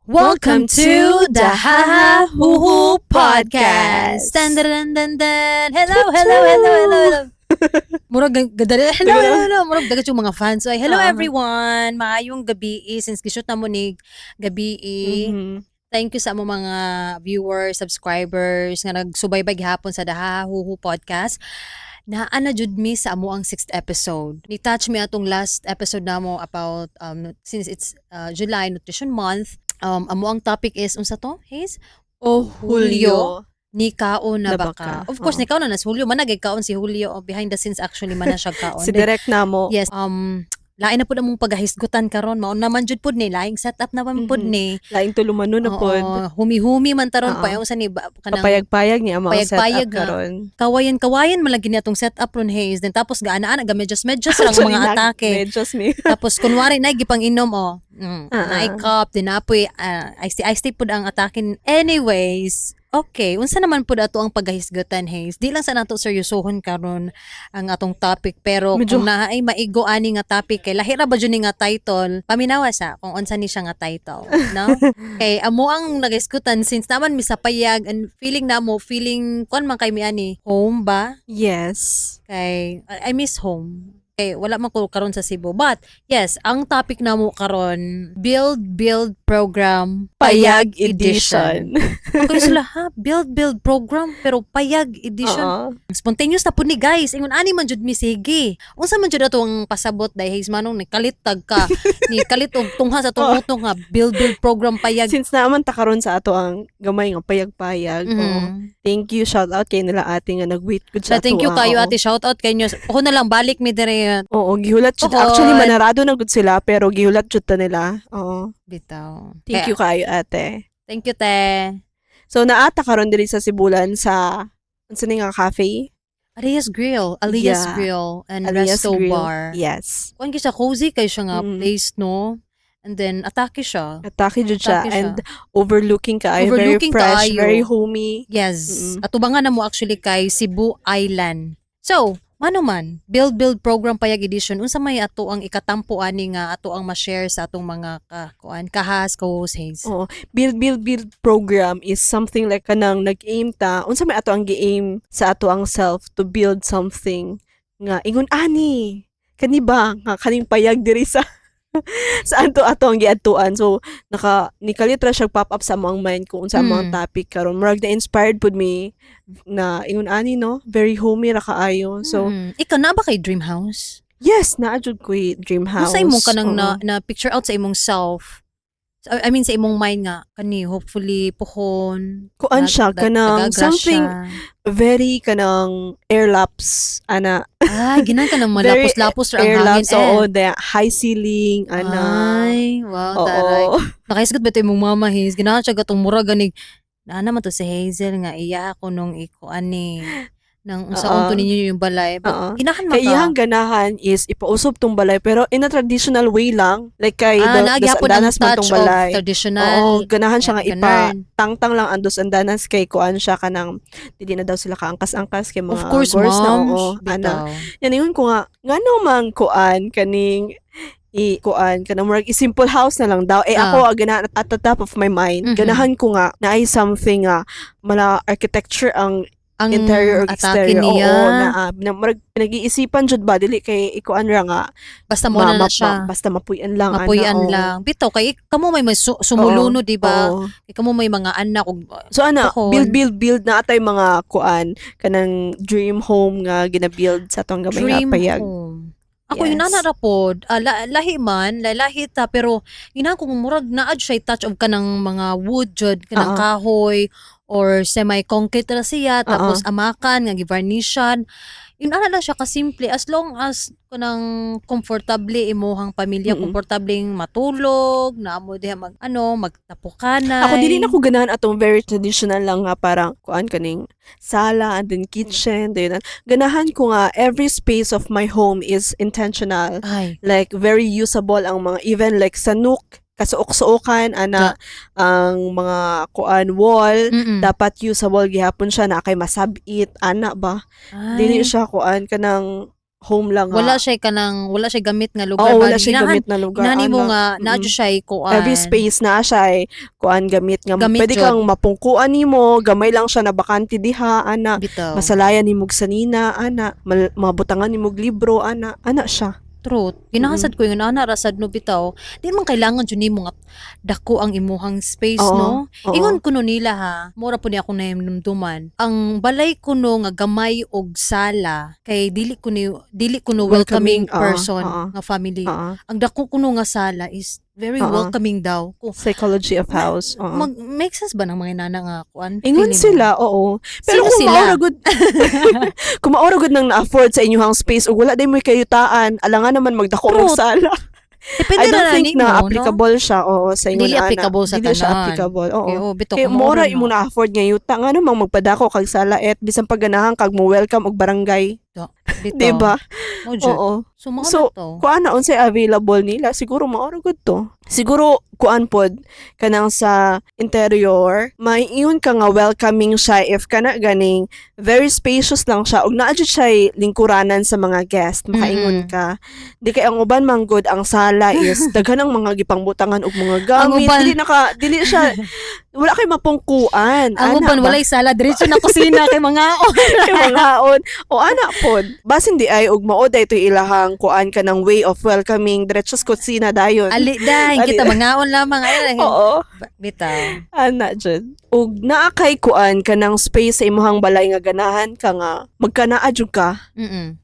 Welcome to the Haha Huhu Podcast. Dun, dun, dun, dun, dun. Hello, hello, hello, hello, hello. Murag gadali. Hello, hello, hello. Murag dagat yung mga fans. So, ay, hello everyone. Maayong gabi eh, since gishoot na mo ni gabi eh. Thank you sa among mga viewers, subscribers nga nagsubaybay gihapon sa The Haha Huhu Podcast. Naa na jud mi sa amo ang sixth episode. Ni-touch mi atong last episode namo about since it's July, Nutrition Month. Amo ang topic is unsa to? Haze? Oh, Hulyo. Ni kaon na Na baka. Baka. Of course, Oo. Ni kaon na na si Julio. Managay kaon si Julio. Oh, behind the scenes actually man na siya kaon. Si direct na mo. Yes. Lain na pud among pagahisgutan karon. Mao naman jud pud ni laing setup naman pud ni. Laing tulumanon na pod. Oo, humi-humi man taron Oo. pa yung sa ni ba, kanang Papayag-payag niya ang mga setup Payag-payag nga. karon. Kawayan-kawayan man lagi ni atong setup ron, Haze. Then tapos gaana-ana ga medyas-medyas lang ang mga atake. Medyas mi. Tapos kunwari na gipang inom oh. Naay cup din apoy ice tea pud ang atake. Anyways, okay, unsa naman pud ato ang pagahisgutan, Haze? Di lang sa nato seryosohon karon ang atong topic, pero Medyo- kung naay maigo ani nga topic kay lahi ra ba jud ni nga title, paminawa sa kung unsa ni siya nga title, no? Kay amo ang nagahisgutan since naman mi sa payag and feeling namo, feeling kon man kay mi ani home ba? Yes. Kay I miss home. Kay wala man ko karon sa Cebu. But yes, ang topic namo karon, Build Build Program Payag Edition. Okay sila ha, Build Build Program pero Payag Edition. Oo. Spontaneous na pud ni, guys. Ingon ani man jud mi sige. Unsa man jud ato ang pasabot dai, Haze, manong ni kalit tag ka ni kalit og tungha sa atong utong nga Build Build Program Payag? Since naman ta karon sa ato ang gamay nga payag-payag. Oo. Thank you. Shout out kay nila ate nga nag-wait gud Sa sa thank you ato, kayo oo. ate, shout out kay inyo. Ako na lang balik mi dire. Oo, gihulat jud. Pohon. Actually manarado na gud sila pero gihulat jud ta nila. Oo. Bitaw. Thank you kayo, ate. Thank you, te. So naata karon diri sa Sibulan sa unsa ni nga cafe? Arias Grill, Alias Grill and Alias Resto Grill. Bar. Yes. Kuan siya, cozy kay siya nga place, no? And then atake siya. Atake jud siya Atake siya. And overlooking kaayo, Overlooking very fresh, kaayo. very homey. Yes. Atubangan na mo actually kay Cebu Island. So, mano man, Build Build Program Payag Edition, unsa may ato ang ikatampo ani nga ato ang ma-share sa atong mga ka, kuan kahas, co-host, Haze? Oo. Build Build Build Program is something like kanang nag-aim ta unsa may ato ang gi-aim sa ato ang self to build something nga ingon ani kani ba nga kaning payag diri sa ato ato ang giadtuan. So naka nikalit ra siya pop up sa among mind kung unsa among topic karon. Murag na inspired pud mi na ingon ani, no, very homey ra kaayo. So Ikaw na ba kay dream house? Yes, naa jud ko'y dream house. Unsa imong kanang Oo. na picture out sa imong self? I mean, sa imong mind nga kani hopefully pohon Kuan siya, kanang nagagrass something siya. Very kanang airlaps ana. Ay, ginan ka ng Very malapos-lapos ra ang hangin airlaps eh. Oo, the high ceiling ana. Ay, wow, taray. Nakaisgot ba ito imong mama, Haze? Ginahan siya gatong mura ganig. Naa naman to si Hazel nga iya ako nung iko ani nang unsaon to ninyo yung balay. But ginahan man Kay ka. iyang ganahan is ipausop tong balay pero in a traditional way lang. Like kay Ah, dos naa gyapon ang andanas man touch tong of balay. traditional. Oo, ganahan siya nga ipa Ganun. Tangtang lang ang dos andanas kay kuan siya kanang dili na daw sila kaangkas-angkas kay mga Of course, gores na moms. oo ana. Bitaw. Yan ingon ko nga ngano man kuan kaning i kuan kanang murag i-simple house na lang daw eh. Ako ang ganahan at the top of my mind, ganahan ko nga naay something nga mala architecture ang Ang interior or atake exterior. niya. Oo, na murag pinag-iisipan jud ba dili kay ikuan ra nga Basta mo na siya. basta mapuy-an lang ana, Mapuy-an oo. lang. Bitaw kay kamo may sumuluno, di ba? Oo. Kay kamo may mga anak ug So ana, Pohon. Build build build na atay mga kuan kanang dream home nga gina-build sa atong gamay nga Dream payag. home. Ako yun Yes. na ra pod. Ah, lahi man, lahi ta pero ginahan ko murag naa siya touch of kanang mga wood jud, kanang kahoy or semi-concrete ra siya tapos amakan nga givarnishan. Yun ana lang siya kasimple as long as kanang komportable imuhang pamilya, komportableng matulog, naa mo diha mag ano, magtapukanay. Ako dili na ko ganahan atong very traditional lang nga parang kuan kaning sala and then kitchen then ganahan ko nga every space of my home is intentional. Ay, Like very usable ang mga even like sa nook kasuok-suokan ana ang mga kuan wall dapat usable gihapon siya na kay masabit ana ba. Ay. Dili siya kuan kanang home lang nga. Wala siya kanang wala siya gamit nga lugar Oo, ba? wala siya gamit na lugar. Ginahan mo ana. nga naa jud siya kuan. Every space na siya ay kuan gamit nga Gamit pwede jud. Kang mapungkuan nimo, gamay lang siya na bakante diha ana. Bitaw. Masalayan nimog sanina ana, mabutangan nimog libro ana, ana siya. Truth. Ginahan sad ko yung ana ra sad no bitaw. Di man kailangan jud nimo nga dako ang imuhang space, no? Oo. Ingon kuno nila ha, mura po ni ako nahinumduman. Ang balay kuno nga gamay og sala kay dili kuno welcoming, Welcoming, oo, person oo. nga family. Ang dako kuno nga sala is very welcoming daw. Kung Psychology of house. Oo. Mag make sense ba ng mga inana nga kuan? Ingon Feeling mo? sila, oo. Pero Sino kung sila? maura gud kung maura gud nang na-afford sa inyong space ug wala day mo kayutaan, alangan naman magdako og Truth. sala. Depende I don't na think nimo, na no? applicable siya, oo, sa ingon Dili ana. applicable sa Dili siya tanan. applicable, oo. Kay, oh, bitaw Kay kung mora maura imo na. na afford nga yuta nga namang magpadako kag sala et bisan pagganahan kag mo welcome og barangay, Bitaw. di ba? Oh, jud. Oo. So, mao So, na to. Kuan na unsay available nila, siguro maura gud to. Siguro kuan pod kanang sa interior, may ingon ka nga welcoming siya if kana ganing very spacious lang siya ug naa jud siya lingkuranan sa mga guest, makaingon ka. Di kay ang uban man gud ang sala is daghan ang mga gipangbutangan og mga gamit. Dili siya wala kay mapungkuan. Ang Ana uban ba? walay sala, diretso na kusina kay mga Kay mangaon. O ana pod. Basin di ay ug mao day to ilahang kuan ka ng way of welcoming diretso sa kusina dayon. Ali dahil Ali. kita mangaon lamang ay. Oo. Bitaw. Ana jud. Ug naa kay kuan kanang space sa imong balay nga ganahan ka nga magkanaa jud ka.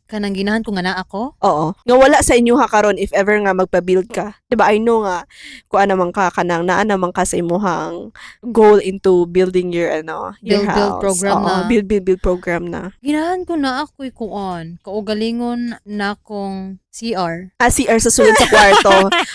Kanang ginahan ko nga na ako. Oo. Nga wala sa inyo ha karon if ever nga magpa-build ka. 'Di ba? I know nga kuan naman ka kanang naa naman ka sa imong goal into building your ano, your Build, build house. program Oo, na. Build build build program na. Ginahan ko na ako'y kuan. Kaugalingon na kong CR. Ah, CR sa sulod sa kwarto.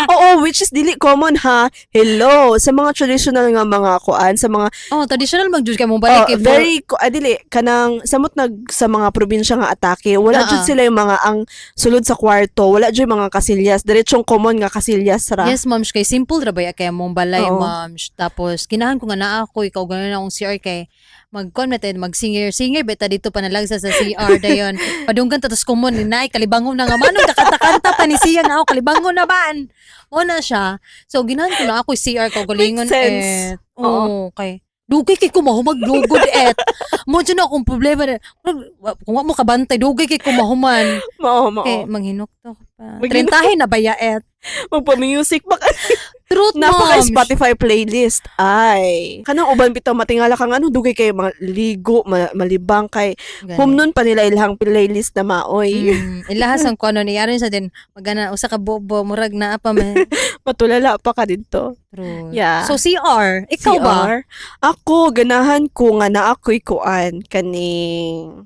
Oo, which is dili common ha. Hello, sa mga traditional nga mga kuan, sa mga Oh, traditional mag kay mo balik oh, kay very dili kanang samot nag sa mga probinsya nga atake, wala jud sila yung mga ang sulod sa kwarto, wala jud yung mga kasilyas, diretsong common nga kasilyas ra. Yes, ma'am, kay simple ra ba ya kay mong balay, ma'am. Tapos ginahan ko nga naa ako ikaw ganun akong CR kay magkuan na tayo mag-singer singer beta dito panalagsa sa CR dayon padunggan ta tas common ni nay kalibangon na nga manong kakanta-kanta pa ni siya nga ako kalibangon na baan mo na siya. So ginahan ko na ako CR ko galingon Makes sense. et oo kay dugay kay ko mahumaglugod et mo dyan akong problema na kung wa mo kabantay dugay kay ko mahuman Mao, mao. kay manghinukto pa. Manghinok. Trentahin na ba ya et? Magpa-music baka Truth, Napaka ma'am. Spotify playlist. Ay. Kanang uban bitaw matingala kang ano dugay kay mga ligo, malibang kay Gani. humnon pa nila ilahang playlist na maoy. Ilahas ang kuno ni aron sa din magana usa ka bobo murag naa pa man. Matulala pa ka dito. True. Yeah. So CR, ikaw ba? CR? Ako ganahan ko nga naa ako'y kuan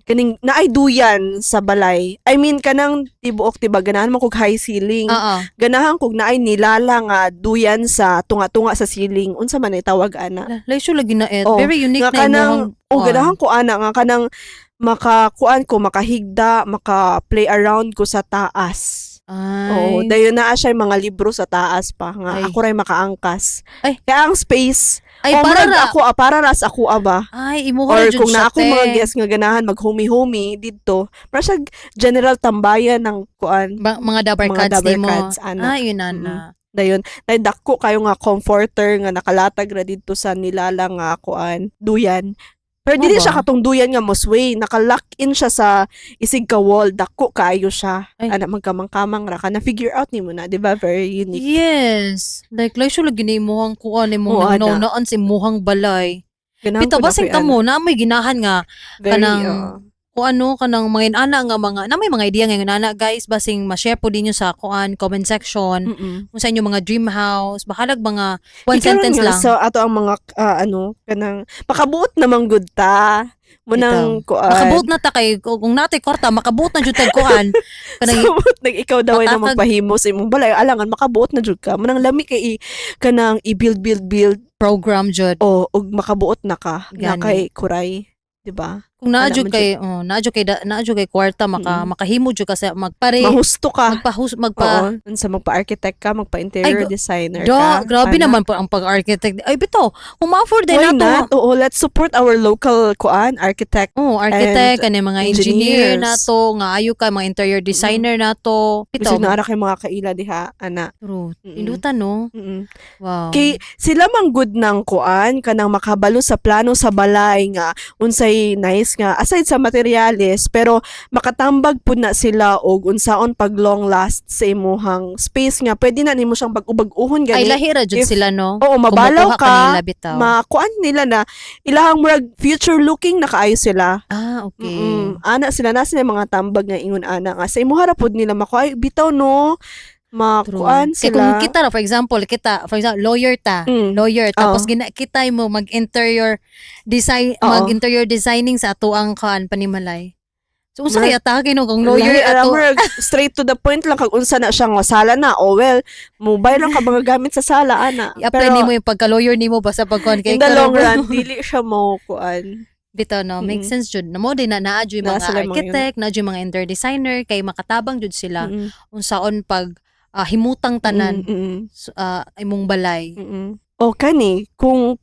kaning naay duyan sa balay. I mean kanang tibuok diba ganahan mo kog high ceiling. Oo. Ganahan kog naay nilala nga duyan sa tunga-tunga sa ceiling. Unsa man ay tawag ana? Laysyo lagi na et. Oh, Very unique nga na kanang imong oh, ganahan ko ana nga kanang makakuan ko makahigda, maka play around ko sa taas. Ay. Oo, dayon naa siya mga libro sa taas pa nga Ay. ako ray makaangkas. Ay. Kaya ang space, Ay, oh, para murag ra. ako para ras ako aba. Ay, imuha Or ra jud kung siya, na ako mga te. guest nga ganahan mag-homey-homey didto. Para siya general tambayan ng kuan, Mga dabar mga cards dabar nimo. cards ana. Ay, yun na na. Dayon, nay dako kayo nga comforter nga nakalatag ra didto sa nilala nga kuan, duyan. Pero Mo dili ba? siya katong duyan nga mosway, naka-lock in siya sa isig ka wall, dako kayo siya. Ay. Ana magkamang-kamang ra ka na figure out nimo na, di ba? Very unique. Yes. Like, laysyo lagi na imuhang kuan imong Oo, ana. nang sa imuhang balay. Ganahan Bitaw ko na basing ko'y ana. kamo na may ginahan nga Very, kanang oo. kung ano kanang mga inana nga mga na may mga idea nga inana guys basing ma-share po din sa kuan comment section kung sa inyo mga dream house bahalag mga one Ikaw sentence nga, lang. So ato ang mga ano kanang makabuot namang gud ta. Munang kuan. Makabuot na ta kay kung natay kwarta makabuot na jud tag kuan kanang Samot nag ikaw daw ay na magpahimo sa imong balay alangan makabuot na jud ka. Munang lami kay kanang i-build build build program jud. o ug makabuot na ka na Gani. kay kuray, di ba? Kung naa Ana jud man. Kay, oh, naa jud kay kwarta, maka makahimo jud ka sa magpare Mahusto ka. Magpahus magpa Oo. Unsa, magpa-architect ka, magpa-interior Ay, designer Do, ka. grabe Ana. naman po ang pag-architect. Ay, bitaw, kung ma-afford din Why nato. not? Oo, let's support our local kuan architect Oh, architect, and kani mga engineer engineers. nato, nga ayo ka mga interior designer nato. Bitaw. Bisag naa ra kay mga kaila diha, ana. True. Indutan, no? Wow. Kay sila man good ng kuan, kanang makabalo sa plano sa balay nga unsay nice nga aside sa materyales, pero makatambag pud na sila og unsaon pag long last sa imuhang space nga pwede na nimo siyang bag-ubag-uhon Ay, gani. lahi ra jud sila, no? Oo, mabalaw Kumukuha ka, kanila bitaw. Makuan nila na ilahang murag future looking na kaayo sila. Ah, okay. Ana sila, na sila mga tambag nga ingon ana nga sa imuha ra pud nila makuha. Ay, bitaw, no, makuan Kay kung sila. kita ra, for example, kita, for example, lawyer ta. Lawyer, tapos gina kita mo mag-interior design, mag-interior designing sa atuang kan panimalay. So unsa kaya atake, no, kung lawyer Lahi, alam ato? mo, straight to the point lang kag unsa na siya nga sala na. Oh well, mobile lang ka mga gamit sa sala ana. I-apply Pero nimo yung pagka-lawyer nimo ba sa pagkuan kay in the ikaw long run, dili siya mo kuan. Bitaw, no, make sense jud. Namo din na naa jud Naa mga sila mga yun. architect, naa jud mga interior designer kay makatabang jud sila unsaon pag himutang tanan imong balay. O kani kung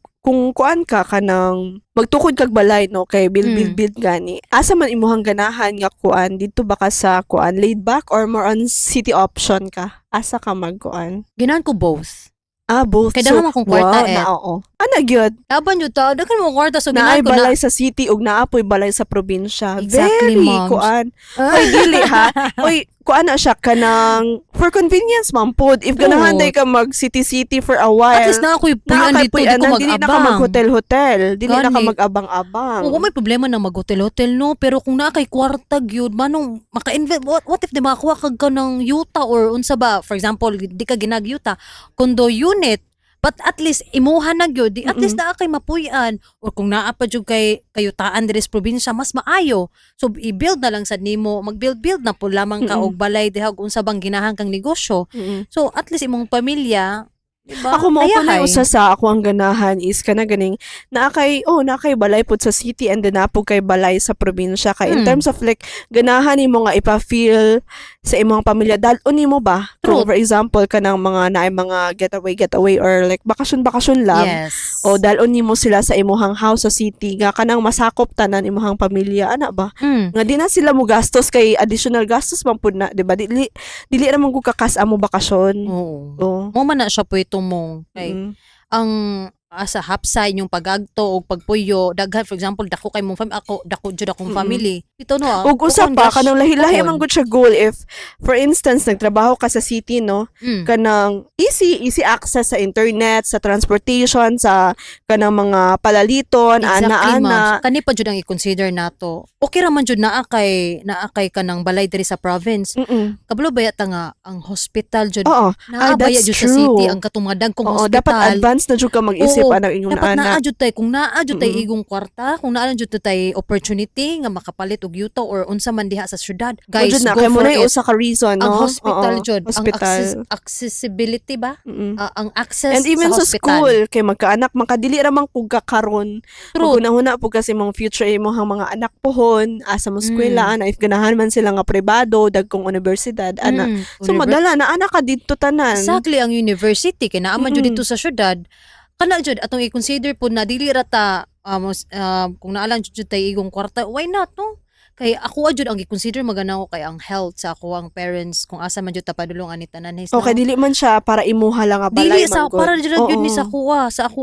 kuan ka kanang magtukod kag balay, no, kay build build build gani, asa man imuhang ganahan nga kuan dito ba ka sa kuan laid back or more on city option ka, asa ka magkuan? Ganahan ko both. Ah, both. Kay daghan man kong kwarta wow, eh. Na oo, ana gyud. Laban jud ta, daghan mo kwarta, so Naay ganahan ko na. balay sa city ug naapoy balay sa probinsya. Exactly, Very moms. kuan. Oy, dili ha. Oy, kuan na siya kanang for convenience man pod. If ganahan True. day ka mag city city for a while. At least na ako'y puyan naa kay dito, di ko puy-anan, dili na ka mag-abang. mag-hotel hotel, dili na ka Gani. mag-abang-abang. Oo, may problema na mag-hotel-hotel, no? Pero kung naa kay kwarta gyud, manong maka-invest, what if di makakuha kag ka ng yuta or unsa ba? For example, di ka ginag yuta, condo unit. But at least imuha na gyud, di at least naa kay mapuy-an or kung naa pa jud kay kayutaan diri sa probinsya, mas maayo. So i-build na lang sad nimo, mag-build-build na po lamang ka og balay diha ug unsa bang ginahan kang negosyo. So at least imong pamilya, di ba? Ako mao pa na Ayahay. Usa sa ako ang ganahan is kana ganing naa kay, oh, naa kay balay pud sa city and then naa pud kay balay sa probinsya kay in terms of like ganahan nimo nga ipa-feel sa imong pamilya, dal-on nimo ba kung True. for example kanang mga naay mga getaway getaway or like bakasyon bakasyon lang o dal-on nimo sila sa imuhang house sa city nga kanang masakop tanan imuhang pamilya ana ba nga di na sila mo gastos kay additional gastos man pud na, di ba? Dili dili ra man gud kakas amo bakasyon. Oo. Oh. Mo man na siya po mong kay ang sa hapsay yung pagagto o pagpuyo daghan, for example, dako kay mong ako dako jud akong family ito, no, ah, Ug usa kuon pa gosh, kanang lahi-lahi kuon. man gud siya goal if for instance nagtrabaho ka sa city, no, kanang easy easy access sa internet, sa transportation, sa kanang mga palaliton, Exactly, ana-ana. Ma'am. Kani pa jud ang i-consider nato. Okay ra man jud naa kay kanang balay diri sa province. Kabalo ba yata nga ang hospital jud Oo. naa Ay, ba that's jud sa true. city ang katong mga dagkong Oo, hospital? dapat advance na jud ka mag-isip Oo, anang ingon dapat ana. naa jud tay, kung naa jud tay igong kwarta, kung naa jud tay opportunity nga makapalit og yuta or unsa man diha sa syudad. Guys, Jud na go kay mo for na it. usa ka reason, Ang no? hospital Oo, jud, ang hospital. Accessibility ba? Ah, ang access And even sa sa hospital. school kay magkaanak man ka, dili ra man kug kakaron. True. Maghuna-huna pud kasi mong future imong mga anak pohon, asa mo eskwela ana, if ganahan man sila nga pribado, dagkong universidad ana. So madala na ana ka didto tanan. Exactly, ang university kay naa man jud dito sa syudad. Kana jud atong i-consider pod na dili ra ta kung naa lang jud tay igong kwarta, why not, no? Kay ako jud ang i-consider magana ko kay ang health sa ako ang parents kung asa man jud ta padulong ani tanan his, Okay, no? dili man siya para imuha lang nga balay Dili sa man gud. para jud jud ni sa ako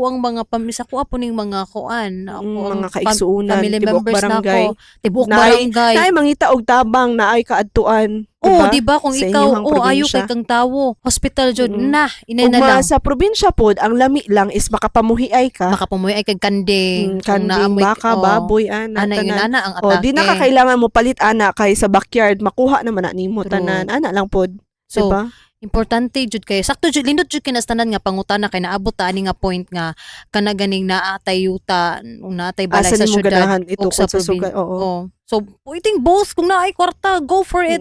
ang mga sa kuha po ning mga kuan, ako ang mga kaigsuonan, family tibuok members barangay. nako, tibuok barangay. Naay mangita og tabang, naay kaadtuan, Oh, diba? di ba kung Sa ikaw, inyong oh, ayo probinsya. kay kang tawo, hospital jud na, inay Ug na lang. sa probinsya pod, ang lami lang is makapamuhiay ka. Makapamuhi ay kag kanding, kung Kanding, naamoy- baka, oh, baboy, ana, ana yun tanan. ana ang O, atake. di na ka kailangan mo palit ana kay sa backyard makuha naman na nimo True. tanan. Ana lang pod, So, diba? Importante jud kay sakto jud, lindot jud kinastanan nga pangutana kay naabot ta ani nga point nga kana ganing naa tay yuta, naatay balay Asa sa nimo syudad ganahan ug itukod sa sa sugat. Oo. Oh. So, pwedeng both. Kung naay kwarta, go for it.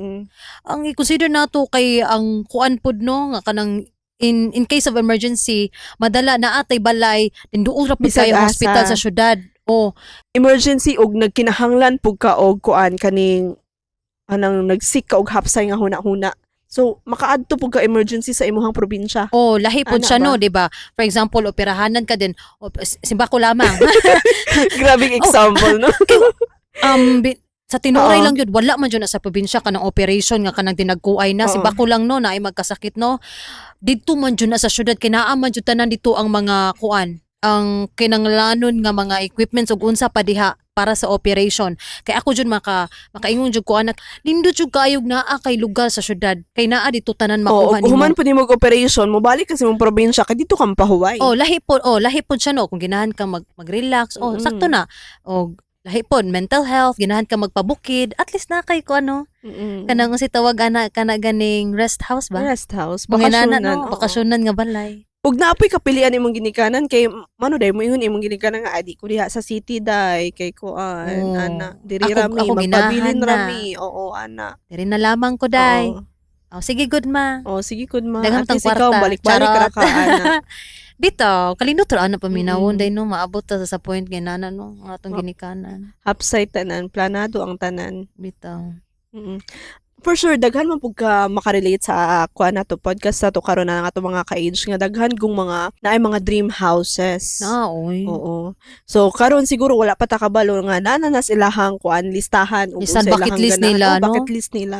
Ang i-consider nato kay ang kuan pod, no, nga kanang in case of emergency, madala na atay balay, din duol ra pud Bisag kayo asa. hospital sa syudad. Oh, Emergency og nagkinahanglan pug ka og kuan, kaning anang nag-seek ka og hapsay nga huna-huna. So makaadto pug ka emergency sa imuhang probinsya. Oh, lahi pod Ana siya, no, ba? di ba? For example, operahanan ka din, o, simbako lamang. Grabing example, no? Sa tinuoray Oo. lang yun, wala man jud na sa probinsya kanang operation nga kanang dinagkuay na, Oo. simbako lang, no, na ay magkasakit, no. Didto man jud na sa syudad kay naa man jud tanan dito ang mga kuan, ang kinanglanon nga mga equipments ug unsa pa diha para sa operation. Kay ako jud makaingon jud ko, anak, nindot jud kaayog naa kay lugar sa syudad kay naa dito tanan Oo, makuha ug nimo. human po nimo og operation, mobalik ka sa imong probinsya kay dito ka mapahuway. Oh, lahi po siya, no, kung ginahan ka mag-relax, oh, sakto na. Og lahi po mental health, ginahan ka magpabukid, at least na kay ko ano, kanang si tawag ana kana ganing rest house ba? Rest house, Mga nana, bakasyonan. No, Oo. bakasyonan nga balay. Ug naapoy kapilian imong ginikanan kay mano day moingon imong ginikanan nga adi ko diha sa city day kay kuan, Oo. ana diri ra mi Ako magpabilin ginahan ra na. mi, oo, ana. Diri na lamang ko, day. Oo. Oh, sige, good ma. Oh, sige kud ma. Daghang At tang least ikaw kwarta. balik-balik ra Charot. ka ana. Bitaw, kalinot ra ana paminawon day, no, maabot ta sa point nga nana, no, ang atong Oh. ginikanan. Hapsay tanan, planado ang tanan. Bitaw. For sure daghan man pud ka makarelate sa kuan nato, podcast na to karon na ang ato mga ka-age nga daghan kung mga naay mga dream houses. Na, oy. Oo. So karon siguro wala pa ta kabalo nga naa na ilahang kuan, listahan ug Listahan, unsa bucket ilahang list ganahan. nila, Oh, no? bucket list nila.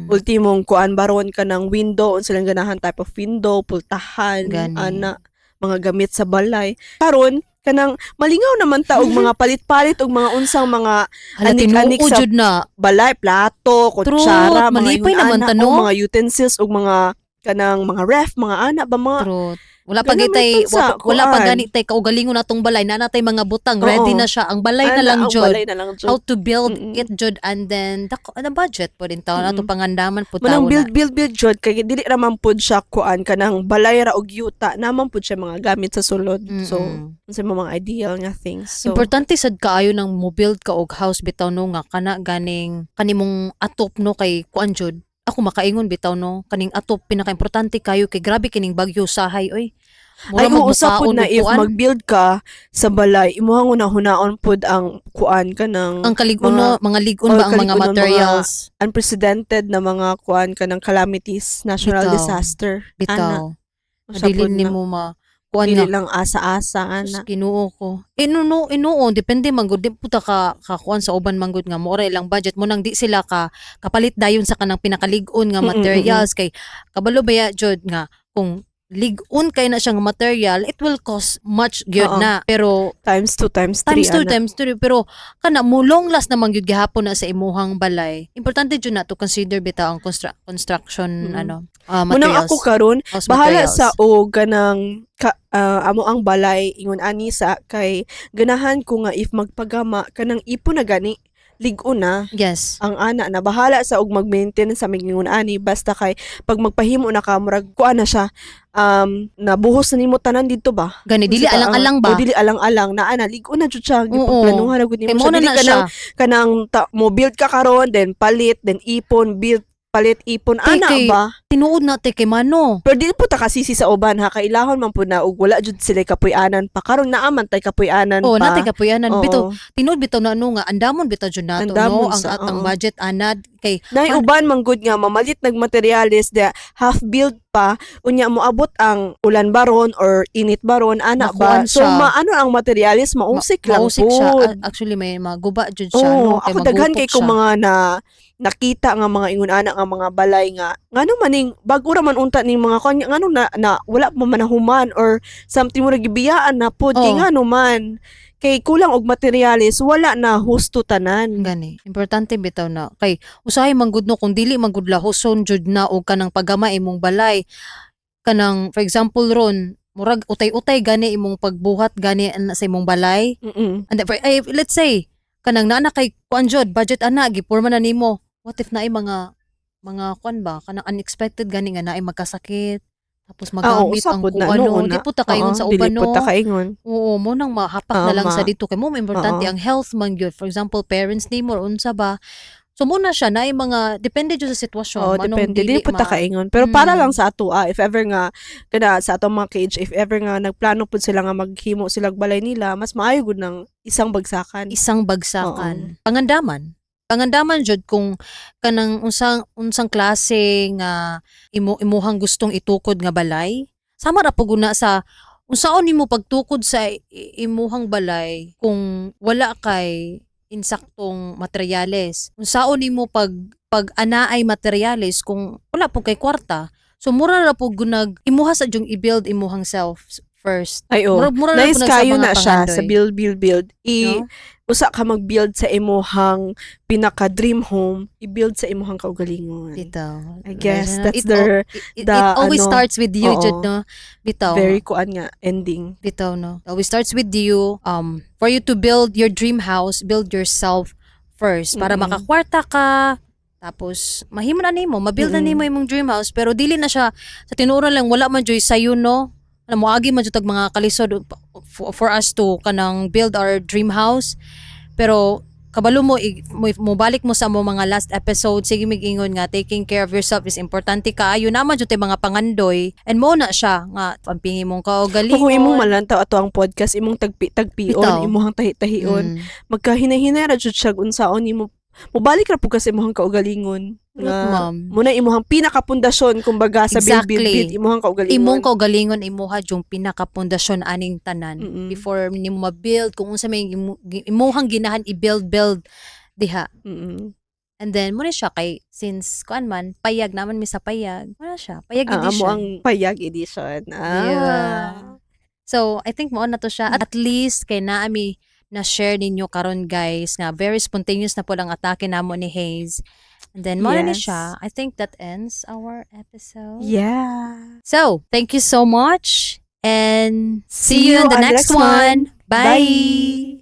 Ultimong kuan baron ka ng window, unsa silang ganahan type of window, pultahan, Gani. ana, mga gamit sa balay. Karon kanang malingaw naman ta og mga palit-palit og mga unsang mga Hala, anik-anik tinuod sa jud na. balay, plato, kutsara, Truth, mga malipay ingon naman ana, ta, no? o mga utensils ug mga kanang mga ref, mga ana ba mga Truth. Wala pa Ganun gitay man sa wala pa kuan. gani tay kaugalingon natong balay na natay mga butang, ready Oo. na siya ang balay na Ana, lang ang jud. balay na lang jud. How to build it jud and then the budget po din taon ato pangandaman po Manang taon build na. build build jud kay dili ra man pud siya kuan, kanang balay ra og yuta naman pud siya mga gamit sa sulod. So unsa mga ideal nga things. So Importante sad kaayo nang mo build ka og house bitaw, no, nga kana ganing kanimong atop, no, kay kuan jud. Ako makaingon bitaw, no, kaning atop pinakaimportante kayo kay grabe kining bagyo sahay, oy. Mura Ay, oo, usa pud magmukaon na og if kuan. mag-build ka sa balay, imuhang una-hunaon pud ang kuan kanang Ang kalig-on, no, mga lig-on oh, ba ang mga kalig-on ng mga materials. Unprecedented na mga kuan kanang calamities, national Bitaw. disaster. Ana, Bitaw. usa Dili pud na. nimo ma kuan Dili nga lang asa-asa Sus, ana. Ginoo ko. Eh, no, no, eh, noon, depende man gud, di puta ka kuan sa uban man gud nga mo ora ilang budget mo nang di sila ka kapalit dayon sa kanang pinakalig-on nga materials kay kabalo ba ya jud nga kung lig-on kay na siya nga material, it will cost much gyud Oo. na. Pero Times 2, times 3. Times two, times three, pero kana mo long last naman gyud gihapon na sa imuhang balay. Importante jud na to consider bitaw ang construction ano Munang materials. ako karon House bahala materials. sa o ganang ka, amo ang balay ingon ani sa kay ganahan ko nga if magpagama kanang ipon na gani, lig-on na ang ana na, bahala sa og mag-maintain sa mingon ani, basta kay pag magpahimo na ka murag kuan na siya, nabuhos na nimo tanan didto ba. Gani dili Unsa ta, alang-alang ba? O dili alang-alang na ana, lig-on na jud siya, Oo. gipaplanuhan na gud Kay nimo mo siya, na dili na siya. kanang kanang ta, mo build ka karon then palit, then ipon, build, palit, ipon, Kay- ana ba. Tinuod na te kay mano. Pero dili po ta kasisi sa uban ha, kailahon man po na ug wala jud sila kapuy-anan pa karon, naa man tay kapuy-anan Oh, pa. natay kapuyanan Oo. bitaw, tinuod bitaw na ano nga andamon bitaw jud nato, no, Andamon ang sa, atang oo. budget anad kay Nay uban man gud nga mamalit nag materyales de half build pa, unya moabot ang ulan baron or init baron ana ba. Makuan So siya. maano ang materyales, mausik lang mausik siya. pud. Actually may maguba jud siya, Oo, no, kay ako daghan magupok kay kong siya. mga na nakita nga mga ingon ana nga mga balay nga ngano maning bag-o ra man unta ning mga kanya, ngano na wala pa man nahuman or something mo gibiyaan na pod kay Oo. ngano man kay kulang og materyales, wala na husto tanan. Gani. Importante bitaw na kay usahay man gud, no, kung dili man gud lahoson jud na og kanang pagama imong balay, kanang for example ron murag utay-utay gani imong pagbuhat gani sa imong balay. And then, for, ay, let's say kanang naa na kay kuan jud budget ana, gipurma na nimo, what if naay mga kuan ba, kanang unexpected gani nga naay magkasakit tapos magamit usa ang pod na, kuan, no, no, una. di po ta kaingon Oo, sa uban, dili no. pod ta kaingon. Oo, mo nang mahapak na lang Tama. sa dito kay mo importante Oo. ang health man gyud. For example, parents nimo or unsa ba. So muna siya na mga depende jud sa sitwasyon. Oh, Manong depende. Dili dili po ta kaingon. Pero para lang sa ato, if ever nga, kana sa atong mga cage, if ever nga nagplano pud sila nga maghimo sila balay nila, mas maayo gud ng isang bagsakan. Isang bagsakan. Pangandaman. Pangandaman jud kung kanang unsang unsang klase nga imo imuhang gustong itukod nga balay. Sama ra pud na sa unsaon nimo pagtukod sa imuhang balay kung wala kay insaktong materyales. Unsaon nimo pag anaay materyales kung wala po kay kwarta. So mura ra pud gunag imuha sa jung i-build imuhang self first. Ay, oh. Mura ra Nice pud nag sa kayo mga na siya pangandoy. sa build, build, build. I, No? usa ka mag-build sa imuhang pinaka dream home, i-build sa imuhang kaugalingon. Bitaw. I guess Imagine, that's it, the, it always ano, starts with you, oo. jud, no? Bitaw. Very kuan nga ending. Bitaw, no? It always starts with you. For you to build your dream house, build yourself first. Para makakwarta ka, tapos, mahimo na nimo, mabuild na nimo imong dream house, pero dili na siya, sa tinuoran lang, wala man joy sayo, no? Ano, moagi man jud tag mga kalisod for us to kanang build our dream house. Pero kabalo mo, mo balik mo sa mo mga last episode, sige mig-ingon nga taking care of yourself is importante kaayo naman jud tay mga pangandoy and mo na siya nga ampingi mong kaugalingon. Kung imong malantaw ato ang podcast, imong tagpi tagpion, Bitaw. imuhang tahi-tahion, magkahinahinay ra jud siya unsaon nimo mobalik ra pud ka sa imuhang kaugalingon. Truth, Nga, ma'am. muna imuhang pinakapundasyon kumbaga sa build, build, build imuhang kaugalingon. Imong kaugalingon imuha yung pinakapundasyon aning tanan before nimo ma-build kung unsa may imuhang ginahan i-build build diha. And then mo na siya kay since kuan man payag naman mi sa payag mo na siya payag Ah, amo edition. ang payag edition. Ah. Yeah. So, I think mao na to siya. At least, kay naami na share ninyo karon, guys, nga very spontaneous na po lang atake namo ni Hayes. And then, mao na ni siya. I think that ends our episode. So, thank you so much. And see you in the on next one. Bye. Bye.